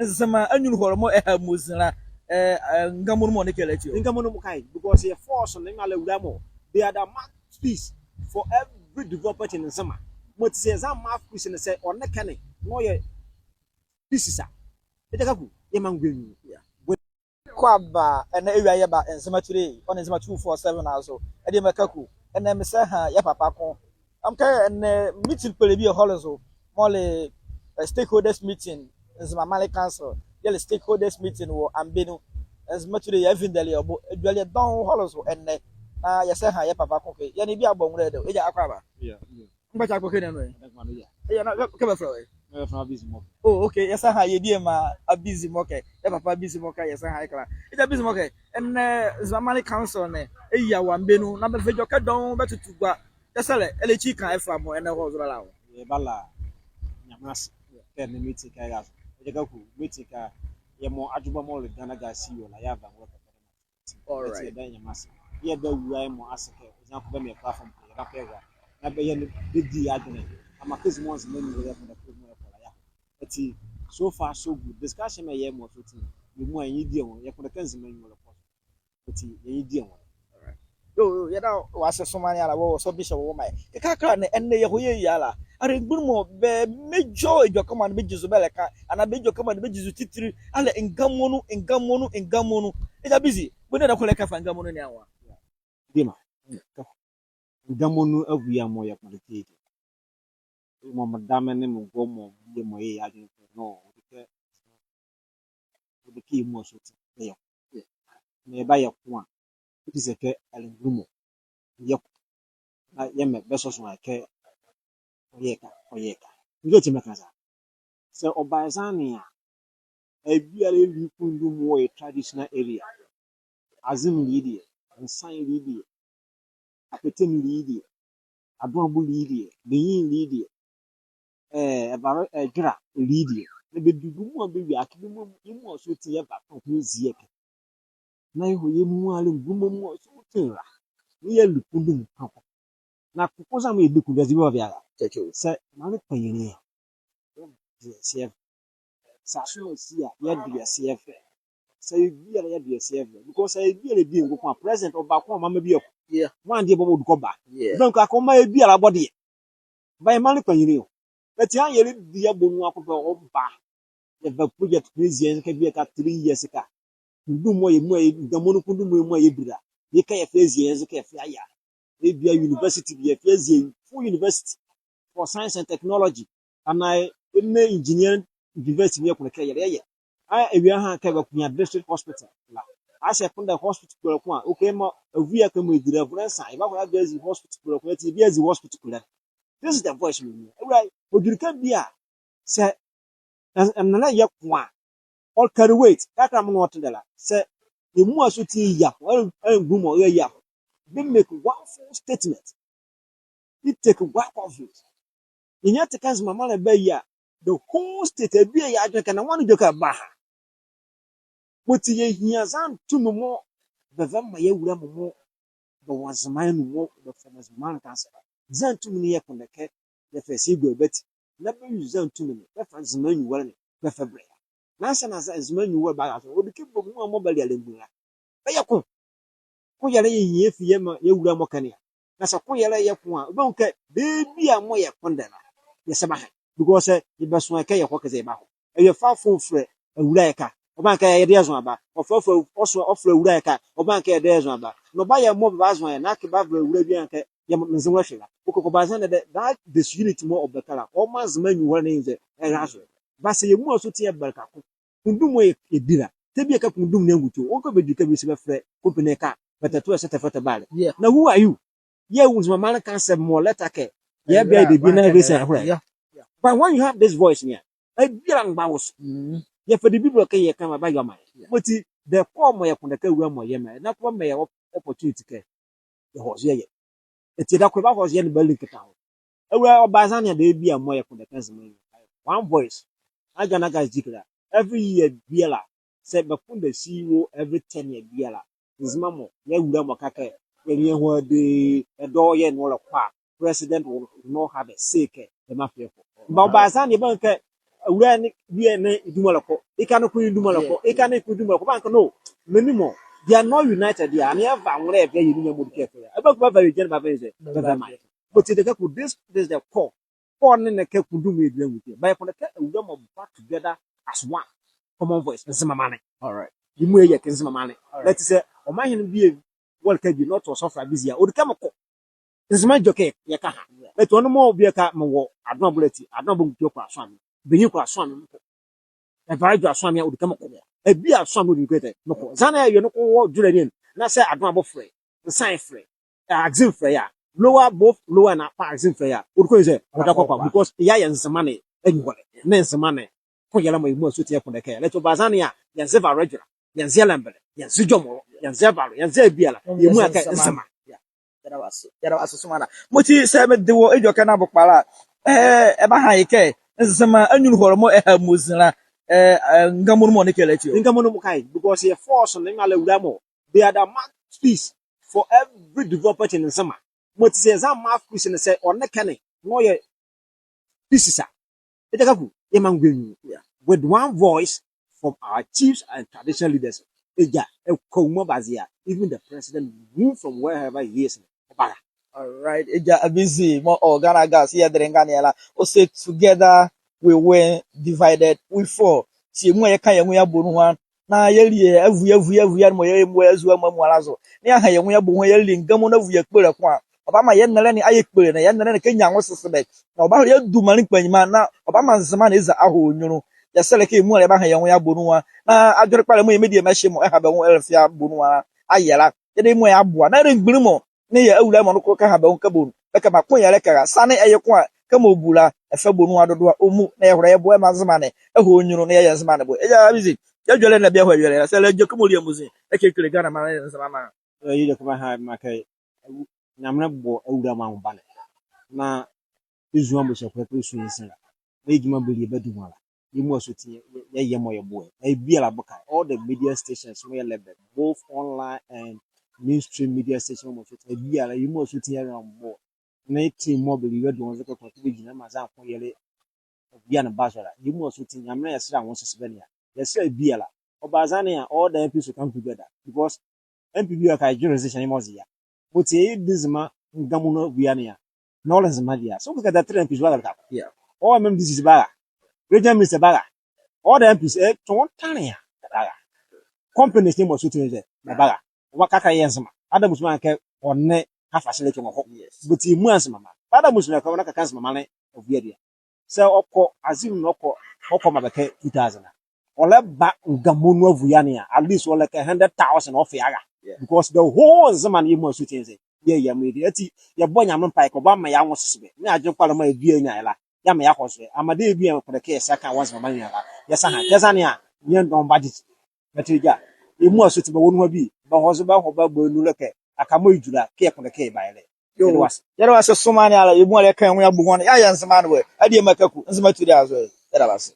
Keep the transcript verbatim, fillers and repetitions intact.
Nzema anyunluhɔlɛ mɔɔ ɛha mɔɔ zinla, eh, eh, Ngamonu mɔɔ ne kɛ ɛlɛtie o. Ngamonu mɔɔ ka ye, because yɛ force ne mra la awula mɔ. They are the mouthpiece for every development in Nzema. Mɔti sɛ yɛzɛhae mouthpiece ne sɛ ɔnle ɛkɛ ne, na ɔyɛ pieces a, Agya Kaku, yɛmaa ngɔnwo. Yeah. Kɔaba ɛnɛ ewia yɛba Nzema Today, ɔnee Nzema two four seven azo. Adiema Kaku, ɛnɛ mezɛhae yɛ papa ko. Mekɛ ɛnɛ meeting kpole bie ɛhɔle zo. Mɔɔ le, eh, stakeholders meeting, Nzema Manle Council. Yɛle stakeholders meeting wɔ Ambenu. Nzema Today yɛvinde ye ɔ bo. Edwɛkɛ dɔɔnwo ɛhɔle zo ɛnɛ. Na yɛzɛhae yɛ papa ko kɛ. Yɛ nee bie abɔ nwolɛ dɛ o. Agya, akwaaba. Yeah, yeah. Mgbakyi akpɔkɛ ne anu ɛ. Ɛyɛ na kɛ bɛfɛlɛ wɔ ɛ. Mebɛfɛlɛ Abizi Mɔkɛ. Oh, okay. Yɛzɛhae yɛ diema Abizi Mɔkɛ. Yɛ papa Abizi Mɔkɛ, yɛzɛhae ye kɛkala. Agya Abizi Mɔkɛ, ɛnɛ Nzema Manle Council ne ɛyia wɔ Ambenu na bɛva edwɛkɛ dɔɔnwo bɛtoto gua. Yɛsɛlɛ, ɛlɛkyi ka ɛfa mɔɔ ɛnɛ ɛhɔle zo bɛla wɔ. Yɛbala Nyamenle ase kɛ ɛnɛ meeting ɛkɛ ɛra zo. Agya Kaku, meeting ɛkɛ, yɛmɔ adwebu mɔɔ le Ghana Gas C E O la, yɛava nwolɛ kɛkala. All right. Yɛda Nyamenle ase. Yɛda awulae mɔ ase kɛ ɔzɛnea kɔ bɛmaa yɛ platform kɛ yɛbakɔ yɛra. Na bɛyɛ ne bɛdi yɛ adwenle. Amaa kɛ Nzema, Nzema anyunluhɔlɛ yɛkpondɛ kɛ Nzema anyunluhɔlɛ yɛkɔ. Ɛti, so far so good. Discussion mɔɔ yɛyɛ mɔɔ so ti, yɛ muala yɛ nye die wɔ, yɛkpondɛ kɛ Nzema anyunluhɔlɛ kɔ. Ɛti yɛ nye die wɔ. All right. Yoo, yoo, yɛda wɔ ase somaa ne ala wɔ, wɔ sɔ Bishop wɔ maa yɛ. Kɛkala ne ɛnɛ yɛhɔ yɛyia la. Arelemgbunli mɔ bɛ major edwɛkɛman ne bɛgyi zo bɛlɛka, anaa bɛ edwɛkɛman ne bɛgyi zo titili a le Ngamonu, Ngamonu, Ngamonu. Agya Abizi, boni ɛdɛnle ko ɛlɛka ɛfa Ngamonu ne anwo a? Diema. Ngamonu awia mɔɔ yɛkpondɛ kɛ yɛdi. Mɔɔ medame nee me ngɔmɔ bie mɔɔ yɛyɛ yɛ adwenle kɛ, no, ɔdi kɛ, ɔdi kɛ yɛ muala sɔɔti bɛyɛ ko. Na yɛbayɛ ko a, ɔdi sɛ kɛ arelemgbunli mɔ yɛ ko. Na yɛmɛ bɛsɔsɔ yɛ kɛ ɔyɛ ɛka, ɔyɛ ɛka. Nti ɔti meka saa. Sɛ ɔba ɛzɛne a, ɛyɛ biala ɛli kpondɛ mɔɔ yɛ traditional area. Azemli ɛli deɛ, Nsan ɛli deɛ, Akpeteni ɛli deɛ, Adoabo ɛli deɛ, Benyin ɛli deɛ, eh, ɛbare, eh, Dwera ɛli deɛ. Na bɛdi bɛ muala bɛwie a, kɛ bɛ muala, yɛ muala sɔɔti yɛva tɔkɔ yɛzie ɛkɛ. Na yɛhɔ yɛ muala arelemgbunli mɔ muala sɔɔti ɛra. Na yɛli kpondɛ mɔ kpɔkɔ. Na kpɔkɔ zɛhae mɔɔ yɛdi kpondɛ zi bɛ biala. Sɛ maanle kpanyinli a, yɛdi aseɛ ɛva. Sɛ asono si a, yɛdi aseɛ ɛva. Sɛ ɛyɛ biala yɛdi aseɛ ɛva. Because sɛ ɛyɛ biala ɛdi ɛngo ko a, president ɔba ko a ɔmmaa maa bieko. Yeah. Ɔmaa deɛ bɔbɔ ɔdu kɔ ba. Yeah. Ɛbɛnwu kɛ akɔmaa yɛ biala bɔ deɛ. Ba yɛ maanle kpanyinli o. Ɛti a yɛlɛdi yɛ bɔ nu ako pɛ ɔba. Yɛva project kpondɛ zi ɛnzɛ kɛ bie ɛka three years ɛka. Kpondɛ mɔɔ yɛ muala yɛ, Ngamonu kpondɛ mɔɔ yɛ muala yɛdi la. Yɛka yɛfa yɛzie ɛnzɛ kɛ yɛfa yɛayɛ a. Ebia university bie yɛfa yɛzie, full university for science and technology. Anaa ɛnɛ engineering university bie yɛkpondɛ kɛ yɛlɛyɛ. A, ɛwia ha kɛ bɛkonya district hospital la. Asɛ yɛkpondɛ hospital kpole ko a, okay, mɔɔ ɛwia kɛ mɔɔ ɛdi la ɛvolɛ nsa, yɛbakɔ yɛazi hospital kpole ko, ɛti yɛbie yɛazi hospital kpole. This is the voice mɔɔ yɛnwu. Ɛwula, ɔdwɛkɛ bie a, sɛ ɛnlɛ yɛ ko a, ɔcarry weight, kɛkala mɔɔ ɔtendɛ la. Sɛ yɛ muala sɔɔti ɛyia ko, arelemgbunli mɔ ɛyia ko, bɛ make one full statement. Bɛ take one coverage. Yɛnyia te kɛ Nzema maanle bɛyia, the whole state ɛbie yɛ adwenle kɛ na nwane edwɛkɛ ɛba ha. Mɔti yɛhyia zɛhae tumi mɔɔ bɛva maa yɛ awulae mɔ mɔɔ bɛwɔ Nzema anu mɔɔ bɛform Nzema Manle Council. Zɛhae tumi ne yɛkpondɛ kɛ yɛfa yɛsie yɛgua bɛ ati. Na bɛ use zɛhae tumi ne bɛfa Nzema anyunluhɔlɛ ne bɛfa bɛlɛ yɛ. Na ansa na Nzema anyunluhɔlɛ bara zo, ɔdi kɛ bɛ muala mɔɔ bɛle arelemgbunli la bɛyɛ ko. Koyɛlɛ yɛnhia yɛfi yɛmaa yɛ awulae mɔ ɛkɛ ne a. Na sɛ koyɛlɛ yɛ ko a, ɛbɛnwu kɛ bɛbia mɔɔ yɛkpondɛ la, yɛsɛba ha. Because, eh, yɛbɛsoa kɛ yɛkɔ kɛzi yɛbahɔ. Ɛyɛ fa phone frɛ awulae ɛka, ɔbaha kɛ yɛde yɛ zo aba. Ɔfa phone ɔsoa ɔfrɛ awulae ɛka, ɔbaha kɛ yɛde yɛ zo aba. Na ɔbayɛ mɔɔ bɛbazo yɛ, na akee bɛava awulae bie a kɛ yɛmmaa menze wɔ ɛhye la. Ɔkɔ kɔba zɛhae dɛ, that disunity mɔɔ ɔbɛka la, ɔmaa Nzema anyunluhɔlɛ ne ɛnzɛ ɛra zo. But sɛ yɛ muala sɔɔti yɛbɛlɛka ko, kpondɛ mɔɔ yɛ, yɛdi la. Tɛ biala kɛ kpondɛ ne angutu, ɔnka bɛdwu kɛ bɛsi bɛfɛlɛ company ɛka, bɛtɛto ɛ sɛ tɛfɛlɛ tɛbale. Yeah. Na who are you? Yɛɛ Nzema Manle Council mɔɔ ɛlɛta kɛ yɛbie yɛ debie na yɛbɛlɛsɛ ɛhɔlɛ. Yeah. Yeah. But when you have this voice ne a, ɛbiala mgba wɔ so. Mm. Yɛfa debie bɛlɛ kɛ yɛka ma bɛayɔ amaa yɛ. Yeah. Mɔti the call mɔɔ yɛkpondɛ kɛ awulae mɔ yɛmaa, na kɔ bɛmaa yɛ op-, opportunity kɛ yɛhɔse yɛyɛ. Ɛti ɛda ko yɛbahɔse yɛ nee bɛ ali nkitaho. Ɛwula, ɔba ɛzɛne a, debie a mɔɔ yɛkpondɛ kɛ Nzema anyunluhɔlɛ, one voice. Agya Nagas gyikyi la, every year biala, sɛ bɛkpondɛ C E O every ten year biala, Nzema mɔ, yɛ awulae mɔ ka kɛ yɛnlea yɛ nwo a, ɛdɔɔ yɛ nwo ɛlɛkɔ a, president will not have a say kɛ yɛmaa fee ɛkɔ. But ɔba ɛzɛne a, ɛbɛnwu kɛ Ewula ne bie ne eduma ɛlɛkɔ, eka ne ko eduma ɛlɛkɔ, eka ne ko eduma ɛlɛkɔ. Bɛanka no, menli mɔ, they are not united a, ɛnee ɛva nwolɛ ɛva yɛ ne nyia mɔɔ ɔdi kɛ ɛkɔ a. Ɛbaku bɛava yɛ gyɛ ne bɛava yɛ zɛ, bɛava yɛ ma. But ɛkɛ ko, this, this the core. Core ne ne kɛ ko duma ɛdila nwute. Bɛyɛ ko ne kɛ ewula mɔ ba together as one. Common voice, Nzema maanle. All right. Yɛ muala yɛkɛ Nzema maanle. All right. That is, eh, ɔmanhene bie, wɔle kɛ bie, not ɔsɔfo a busy a. Ɔdi kɛ mekɔ. Nzema edwɛkɛ yɛka ha. Ɛti ɔnle mɔɔ bie ka mewɔ Adoabo la ati, Adoabo nkutu kola sɔne me. Benyin kola sɔne me, mekɔ. Ɛva edwɛkɛ sɔne me a, ɔdi kɛ mekɔ. Ɛbie a sɔne me a, ɔdi kɛ mekɔ. Zane a yɛ noko wɔ edwɛkɛ ne anu. Na sɛ Adoabo frɛ, Nsae frɛ, ɛ, Axim frɛ yɛ a, Lower, both Lower and Upper Axim frɛ yɛ a, ɔdi kɛ ɔyɛ zɛ, ɔdakɔ kɔ a, because yɛ a yɛ Nzema ne ɛnyewɔlɛ. Ne Nzema ne koyɛlɛ mɔɔ yɛ muala sɔɔti yɛkpondɛ kɛ. Ɛlɛtɛ ɔbaza ne a, yɛnzɛ Varadwɛla, yɛnzɛ Ɛlɛmbɛlɛ, yɛnzɛ Gyɔmɔlɔ, yɛnzɛ Ɛvalo, yɛnzɛ biala, yɛ muala kɛ Nzema. Yɛda wɔ ase, yɛda wɔ ase somaa la. Mɔti sɛ mede wɔ edwɛkɛ ne abo kpalɛ a, eh, ɛbaha ye kɛ Nzema anyunluhɔlɛ mɔɔ ɛha mozi la, eh, eh, ngamu ne mɔ ne kɛ ɛlɛtie o. Ngamu ne mɔ ka ye, because yɛ force ne mɔɔ ɛlɛwula mɔ, they are the mouthpiece for every development in Nzema. Mɔti sɛ yɛzɛhae mouthpiece ne sɛ ɔnle ɛkɛ ne, na ɔyɛ pieces a, egya Kaku, yɛmaa ngɔnwo. Yeah. With one voice from our chiefs and traditional leaders. Egya, ɛkɔmɔ baze a, even the president, move from wherever he is, ɔba la. All right, egya Abizi, mɔɔ ɔwɔ Ghana Gas, yɛde ɛnganeɛ la. Ɔse together we win, divided we fall. Ti yɛ muala yɛka yɛ nwo yɛabɔ nuhua, na yɛlie avu, avu, avu, yɛ ne mɔɔ yɛyɛ muala yɛazu amuala zo. Na yɛaha yɛ nwo yɛabɔ nuhua, yɛalie ngamu ne avu yɛakpole ko a, ɔbamaa yɛ nɛnɛ ne ayɛ kpole, na yɛ nɛnɛ ne kɛnyia nwosesebɛ. Na ɔbamaa yɛadu maanle kpanyima, na ɔbamaa Nzema ne eza ahɔ nyunlu. Yɛsɛlɛ kɛ yɛ muala yɛbaha yɛ nwo yɛabɔ nuhua. Na adwenle kpalɛ mɔɔ yɛ mediamɛhye mɔ ɛha bɛ nwo ɛlɛfa bɔ nuhua la, ayɛ la. Yɛdayɛ yɛ muala yɛaboa. Na ɛlɛ mgbunli mɔ ne yɛ awulae mɔ noko kɛha bɛ nwo kɛbɔ nu, bɛkɛmaa koyɛlɛ kɛra. Siane ɛye ko a, kɛmɔ ɔbu la, ɛfa bɔ nuhua dodo a, ɔmu, na yɛhola yɛboa yɛmaa Nzema ne ɛhɔ nyunlu, na yɛyɛ Nzema ne boɛ. Egya Abizi, yɛ adwenle ne bie ɛhɔ ɛyɛlɛ la, sɛ ɛlɛgye kɛmɔ ɔlie amuzi, ɛkɛ kile Ghana maanle ne Nzema maanle. Ɛɛ, yɛkɛ bɛha, maka, Nyamenle bɔ awulae mɔ anwobanlɛ. Na ezu amɔ hyɛ kɔlɛ kɔlɛ esu nsi la. Na yɛ gyima bɛlie bɛdu nwo la. Yɛ muala sɔɔti yɛ, yɛ, yɛyɛ mɔɔ yɛboɛ. Ɛɛ, biala boka. All the media stations mɔɔ yɛlɛ bɛ, both online and mainstream media stations mɔɔ sɔɔti, ɛɛ, biala, yɛ muala sɔɔti yɛyɛ mɔɔ yɛboɛ. Na yɛ team mɔɔ bɛlie bɛdu nwo zo kɛ kɔlɛ kɔlɛ bɛgyinla maa zɛhae koyɛlɛ ɔbia ne bazo la. Yɛ muala sɔɔti Nyamenle, yɛsɛlɛ nwosesebɛ ne a. Yɛsɛlɛ biala. Ɔbaza ne a, all the M Ps will come together. Because M P bi a ka jurisdiction mɔɔ ze ye a. Mɔti yɛdi Nzema ngamu ne avua ne a, na ɔle Nzema dea. So kɛkɛ the three M Ps bɛra kɛkɛ. Yeah. All M M D Cs bɛra. Regional minister bɛra. All the M Ps, eh, tɔɔnwo tanle a, bɛra. Companies ne mɔɔ sɔɔti ne zɛ, bɛra. Ɔbaka kɛ yɛ Nzema. Adamu Sumana kɛ ɔnle ka facility wɔ hɔ. Yes. But yɛ muala Nzemama. Adamu Sumana kɛ ɔnle kɛkɛ Nzemama ne avua dea. Sɛ ɔkɔ Axim na ɔkɔ, ɔkɔmaa bɛ kɛ two thousand a, ɔlɛba ngamu ne avua ne a, at least ɔlɛkɛ hundred thousand ɔfa ara. Yeah. Because the whole Nzema ne yɛ muala sɔɔti ne zɛ, yɛyɛ mɔɔ yɛdi. Ati, yɛbɔ Nyamenle mpae kɛ ɔbamaa yɛ anwosesebɛ. Na adwenle kpalɛ mɔɔ yɛbie yɛnyia ye la, yɛamaa yɛakɔ zo. Amade bie kpondɛ kɛ yɛsa ka wɔ Nzemama ne la, yɛsaha. Kɛ zane a, yɛ ndɔnwo budget. But egya, yɛ muala sɔɔti bɛwɔ nuhua bie, bɛhɔ zo bɛhɔ bɛbɔ nu ɛlɛkɛ, aka mɔɔ yɛdwu la, kɛ yɛkpondɛ kɛ yɛba yɛ la. Yo. Yɛda wɔ ase. Yɛda wɔ ase somaa ne ala, yɛ muala yɛka yɛ nwo yɛabɔ nuhua ne, yɛayɛ Nzema ne boɛ. Adiema Kaku, Nzema Today azo. Yɛda wɔ ase.